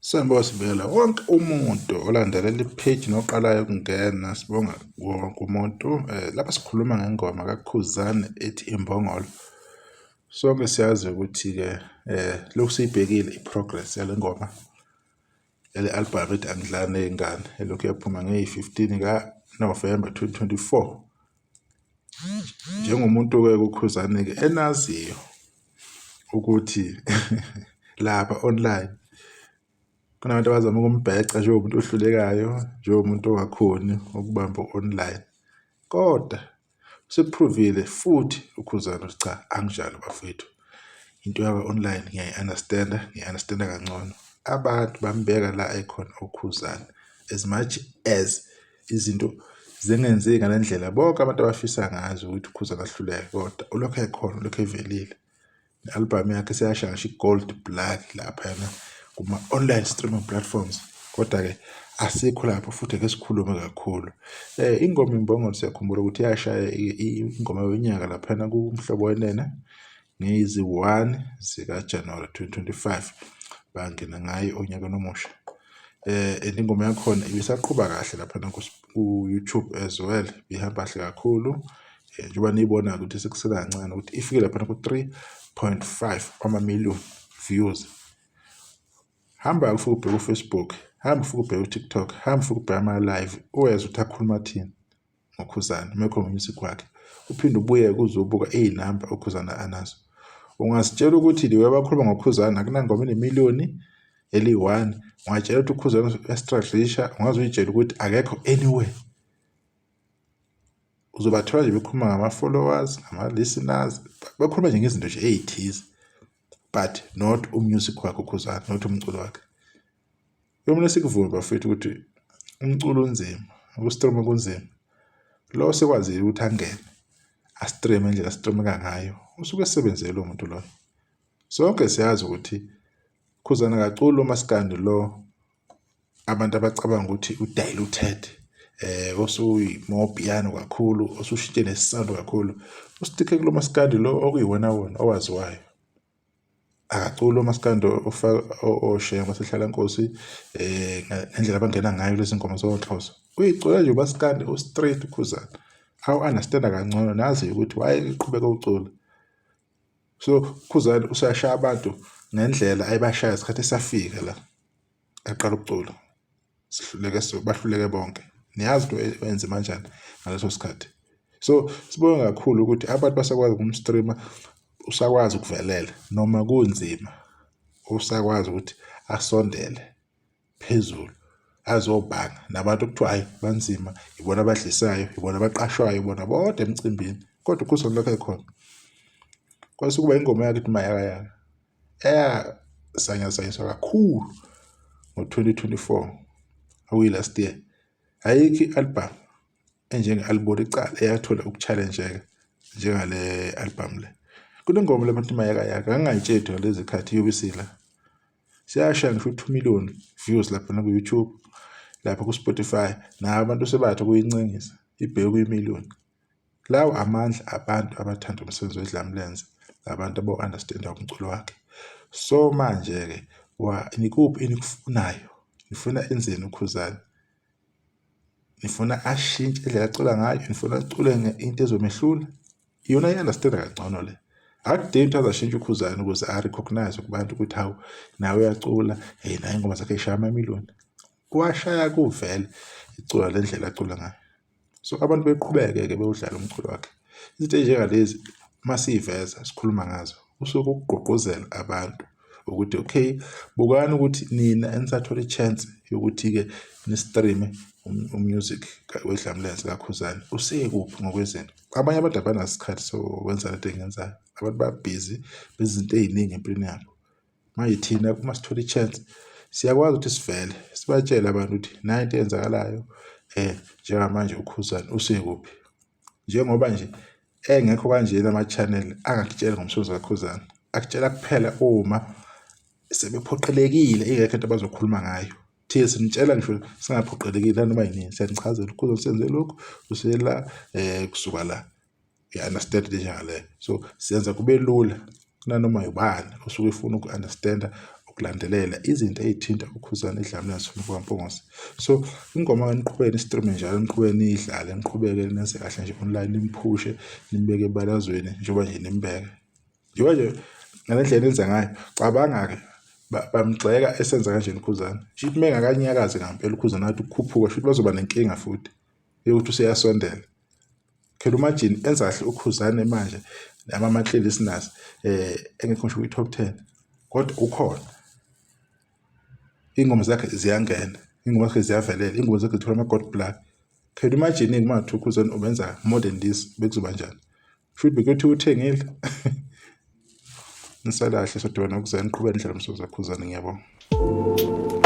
Sanibona, sibingelela wonke umuntu olandelela i-page noqalayo ukungena, sibonga wonke umuntu. Lapha sikhuluma ngengoma kaKhuzani ethi Imbongolo. Sonke siyazi ukuthi-ke lokhu siyibhekile i-progress yale ngoma, yale album ethi Angidlali Ney'ngane elokhu yaphuma ngeyi-15 kaNovemba 2024. Njengomuntu-ke kuKhuzani-ke enaziyo ukuthi lapha online kunabantu abazama ukumbheca njengomuntu ohlulekayo, njengomuntu ongakhoni ukubamba u-online, kodwa useku-prove-ile futhi uKhuzani ukuthi cha, anginjalo bafowethu. Into yakwa-online ngiyayi-understand-a, ngiyi-understand-a kangcono. Abantu bambeka la ekhona uKhuzani as much as izinto zingenzeki ngale ndlela bonke abantu abafisa ngazo ukuthi uKhuzani ahluleke, kodwa ulokhu ekhona, ulokhu evelile. Ne-album yakhe seyashaya ngisho i-gold blood laphayana kuma-online streaming platforms. Kodwa-ke asikho lapho futhi ake sikhulume kakhulu. Ingoma Imbongolo siyakhumbula ukuthi yashaya ingoma yonyaka laphayana kuMhlobo Wenene ngezi-1 zikaJanuwari 2025, bangena ngayo onyakeni omusha. And ingoma yakhona ibisaqhuba kahle laphana ku-YouTube as well, ibihamba kahle kakhulu. Njengoba niyibona-ke ukuthi sekusele kancane ukuthi ifike laphana ku-3.5 wama-million views. Hamba-ke ufike ubheke u-Facebook, hamba ufike ubheke u-TikTok, hamba ufike ubheke ama-live, uyezwa ukuthi akhuluma athini ngoKhuzani uma ekhuluma ngo-music wakhe. Uphinde ubuye-ke uzobuka iy'namba uKhuzani anazo. Ungazitshela ukuthi the way abakhuluma ngoKhuzani akunangoma enemiliyoni eliyi-one, ungatshela ukuthi uKhuzani uya-struggle-isha, ungaze uy'tshele ukuthi akekho anywhere. Uzobathola nje bekhuluma ngama-followers, ngama-listeners, bakhuluma nje ngezinto nje ey'thize but not u-music wakhe uKhuzani, not umculo wakhe. Kuyomele sikuvume bafethu ukuthi umculo unzima, uku-stream-a kunzima. Lo osekwazile ukuthi angene a-stream-e indlela a-stream-eka ngayo usuke esebenzile lowo muntu loyo. Sonke siyazi ukuthi Khuzani akaculi umaskandi lo abantu abacabanga ukuthi u-diluted, osuyi-more kakhulu, osushintshe ne-sound kakhulu. U-stick-e kulo maskandi lo okuyiwona wona owaziwayo. Akaculi umaskandi ofaka oShenge baseHlalankosi ngendlela abangena ngayo lezi ngoma zonhloso. Uyicula nje umaskandi u-straight uKhuzani, awu-understand-a kangcono naziyo ukuthi why eqhubeka ewucula. So Khuzani usashaya abantu ngendlela ayebashaya ngesikhathi esafika la aqala ukucula. Sihluleke bahluleke bonke. Niyazi into enzima kanjani ngaleso sikhathi. So sibonge kakhulu ukuthi abantu basakwazi ukum-stream-a, usakwazi ukuvelela noma kunzima, usakwazi ukuthi asondele phezulu azobanga nabantu okuthiwa hhayi banzima, ibona abadlisayo, ibona abaqashwayo, ibona bodwa emcimbini kodwa uKhuzani lokhu ekhona. Kwase kuba ingoma yakhe ethi Mayakayaka eyasanyazanyiswa kakhulu ngo-2024 okuyi-last year. Ayikho i-album enjenge-album icala eyathola uku-challenge-eka njengale album le. Kunengoma lapha ethi Mayakayaka ngangingayitsheli ngalezi khathi iyobe isila. Siyashaya ngisho u-2 million views laphana ku-YouTube, lapha ku-Spotify, nabo abantu sebathi ukuyincengisa ibheke kwi-million. Lawo amandla abantu abathanda umsebenzi weDlamlenze, abantu abawu-understand-a umculo wakhe. So manje-ke nikuphi enikufunayo? Nifuna enzeni uKhuzani? Nifuna ashintshe indlela acula ngayo? Nifuna acule into ezomehlula? Iyona i-understand-a kangcono le. Akudingi ukuthi aze ashintshe uKhuzani ukuze a-recognise kubantu ukuthi hawu nawe uyacula, hey naye iy'ngoma zakhe y'shaya amamiliyoni. Washaya kuvele icula le ndlela acula ngayo. So abantu beqhubeke-ke bewudlala umculo wakhe. Izinto ey'njengalezi uma siy'veza sikhuluma ngazo kusuke kukugqugquzela abantu ukuthi okay, bukani ukuthi nina enisathola i-chance yokuthi-ke ni-stream-e u-music weDlamlenze kaKhuzani usekuphi ngokwezinto. Abanye abantu abanaso isikhathi sokwenza lento engiyenzayo, abantu babhizi bezinto ey'ningi empilweni yabo. Manje thina uma sithola i-chance siyakwazi ukuthi sivele sibatshele abantu ukuthi nayi into eyenzakalayo njengamanje uKhuzani usekuphi. Njengoba nje engekho kanjena ama-channel angakutshela ngomsebenzi kaKhuzani, akutshela kuphela uma sebephoqelekile ingekho into abazokhuluma ngayo. Thina sinitshela ngisho singaphoqelekile nanoma yinini, siyanichazela uKhuzani usenze lokhu, usela kusuka la. You-understand into enjengaleyo. So siyenza kube lula kunanoma ubani osuke efuna uku-understand-a. Ukulandelela izinto ey'thinta uKhuzani eDlamini kaMpungose. So ingoma-ke niqhubeke ni-stream-e njalo, niqhubeke niyidlale, niqhubeke nenze kahle nje online, nimphushe, nimbeke ebalazweni njengoba nje nimbeka. Njengoba nje ngale ndlela enenza ngayo, cabanga-ke bamgxeka esenza kanjena uKhuzani. Shuthi uma engakanyakazi ngampela uKhuzani athi ukukhuphuka, shuthi bazoba nenkinga futhi yokuthi useyasondela. Can you imagine enza kahle uKhuzani manje nama-monthly listeners engekho ngisho kwi-top 10 kodwa ukhona. Iy'ngoma zakhe ziyangena, iy'ngoma zakhe ziyavelela, iy'ngoma zakhe zithola ama-gold plug. Can you imagine uma kuthiwa uKhuzani ubenza more than this bekuzoba njani? Shuthi bekuyothiwa uthengile. Nisalahle sodibana nokuzayo niqhubeke nidlale umsebenzi kaKhuzani ngiyabonga.